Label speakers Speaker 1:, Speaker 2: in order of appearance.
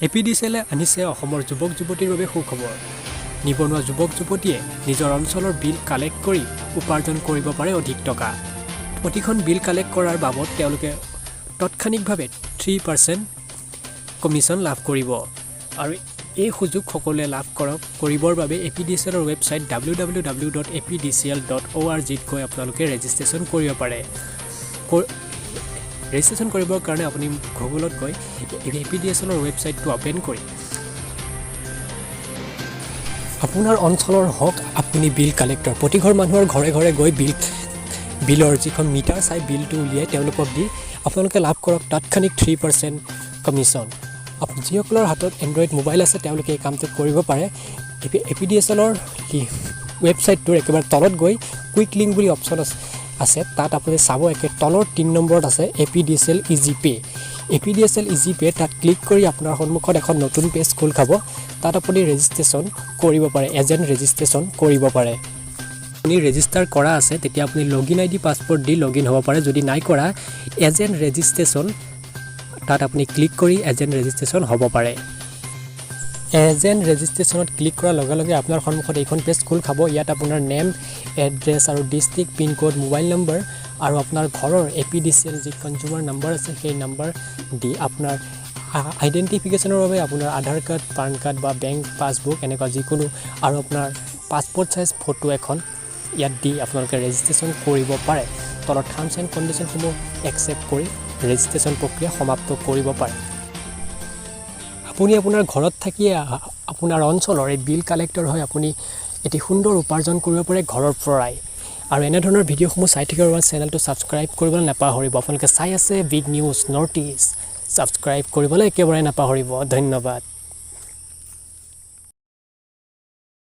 Speaker 1: এপিডিচিএলে আনিছে অসমৰ যুৱক যুৱতীৰ বাবে সুখবৰ। নিবনুৱা যুৱক যুৱতীয়ে নিজৰ অঞ্চলৰ বিল কালেক্ট কৰি উপাৰ্জন কৰিব পাৰে অধিক টকা। প্ৰতিখন বিল কালেক্ট কৰাৰ বাবদ তেওঁলোকে তৎক্ষণিকভাৱে 3% কমিশ্যন লাভ কৰিব। আৰু এই সুযোগ সকলোৱে লাভ কৰক কৰিবৰ বাবে এপিডিচিএলৰ ৱেবছাইট www.apdcl.org ত গৈ আপোনালোকে ৰেজিষ্ট্ৰেশ্যন কৰিব পাৰে। ৰেজিষ্ট্ৰেশ্যন কৰিবৰ কাৰণে আপুনি গুগলত গৈ এপিডিচিএলৰ ৱেবছাইটটো অ'পেন কৰি আপোনাৰ অঞ্চলৰ হওক আপুনি বিল কালেক্টৰ, প্ৰতিঘৰ মানুহৰ ঘৰে ঘৰে গৈ বিলৰ যিখন মিটাৰ চাই বিলটো উলিয়াই তেওঁলোকক দি আপোনালোকে লাভ কৰক তাৎক্ষণিক 3% কমিশ্যন। যিসকলৰ হাতত এণ্ড্ৰইড মোবাইল আছে, তেওঁলোকে এই কামটো কৰিব পাৰে। এপিডিএছএলৰ ৱেবছাইটটোৰ একেবাৰে তলত গৈ কুইক লিংক বুলি অপশ্যন আছে। তাত আপুনি চাব, একে তলৰ 3 নম্বৰত আছে APDCL easy pay. APDCL easy pay, তাত ক্লিক কৰি আপোনাৰ সন্মুখত এখন নতুন পেজ খোল খাব। তাত আপুনি ৰেজিষ্ট্ৰেশ্যন কৰিব পাৰে, এজেণ্ট ৰেজিষ্ট্ৰেশ্যন কৰিব পাৰে। আপুনি ৰেজিষ্টাৰ কৰা আছে, তেতিয়া আপুনি লগ ইন আইডি, পাছৱৰ্ড দি লগ ইন হ'ব পাৰে। যদি নাই কৰা, এজেণ্ট ৰেজিষ্ট্ৰেশ্যন, তাত আপুনি ক্লিক কৰি এজেণ্ট ৰেজিষ্ট্ৰেশ্যন হ'ব পাৰে। এজেণ্ট ৰেজিষ্ট্ৰেশ্যনত ক্লিক কৰাৰ লগে লগে আপোনাৰ সন্মুখত এইখন পেজ খোল খাব। ইয়াত আপোনাৰ নেম, এড্ৰেছ আৰু district, pincode, mobile number আৰু আপোনাৰ ঘৰৰ এপিডিচিএল যি কনজিউমাৰ নম্বৰ আছে, সেই নম্বৰ দি আপোনাৰ আইডেণ্টিফিকেশ্যনৰ বাবে আপোনাৰ আধাৰ কাৰ্ড, পান কাৰ্ড বা বেংক পাছবুক এনেকুৱা যিকোনো আৰু আপোনাৰ পাছপৰ্ট চাইজ ফটো এখন ইয়াত দি আপোনালোকে ৰেজিষ্ট্ৰেশ্যন কৰিব পাৰে। তলত টাৰ্মছ এণ্ড কণ্ডিশ্যনসমূহ একচেপ্ট কৰি ৰেজিষ্ট্ৰেশ্যন প্ৰক্ৰিয়া সমাপ্ত কৰিব পাৰে। আপুনি আপোনাৰ ঘৰত থাকিয়ে আপোনাৰ অঞ্চলৰ এই বিল কালেক্টৰ হৈ আপুনি এটি সুন্দৰ উপাৰ্জন কৰিব পাৰে ঘৰৰ পৰাই। আৰু এনেধৰণৰ ভিডিঅ'সমূহ চাই থাকিবৰ বাবে চেনেলটো ছাবস্ক্ৰাইব কৰিবলৈ নাপাহৰিব। আপোনালোকে চাই আছে big news north east. Subscribe কৰিবলৈ একেবাৰে নাপাহৰিব। ধন্যবাদ।